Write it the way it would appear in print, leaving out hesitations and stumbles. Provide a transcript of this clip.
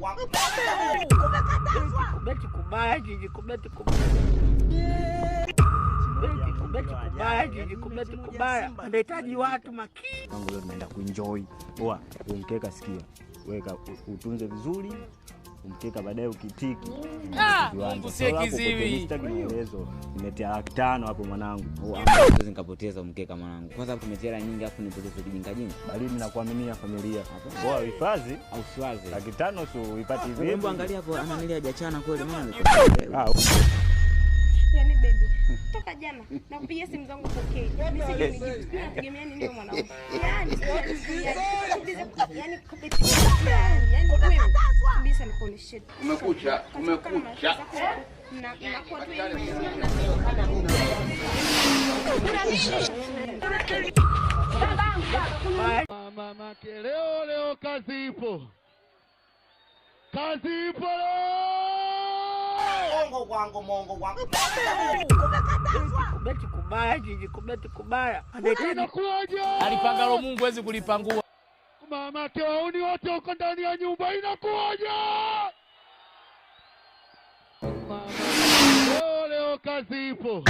Wangu. Kubeti kubaya jiji, kubeti kubaya. Kubeti kubaya jiji, kubeti kubaya. Anahitaji watu makini. Kwangu leo tunaenda kuenjoy. Poa, umkeka sikia. Weka utunze vizuri. Umkeka baadaye ukitiki. Ah, Kiwanja. Mungu sie Sasa hapo kiziwi. kwenye Instagram maelezo nimetia 500,000 hapo mwanangu. Poa. Siwezi nikapoteza mkeka mwanangu. Kwanza hapo tumetia hela nyingi afu nipoteze kijinga jinga. Bali mimi nakuaminia familia. Poa, hifadhi. Au siwaze. 500,000 si uipate hivi. Hebu angalia hapo ananilia hajachana kweli maana. Ah, Yaani baby, toka jana nakupigia simu zangu pokei. Mimi sijui nijibu. Sijui nategemea nini wewe mwanaume. Yaani yaani kubeti yaani wewe kabisa nikuoneshe. Kumekucha, kumekucha. Na nakuwa tu yaani Mama make leo leo kazi ipo. Kazi ipo leo. Mongo wangu, mongo wangu. Kubeti kubaya jiji, kubeti kubaya. Anahitaji Inakuwaje? Alipangalo Mungu hawezi kulipangua. Mama ke wauni wote uko ndani ya nyumba inakuwaje? Mama leo leo kazi ipo.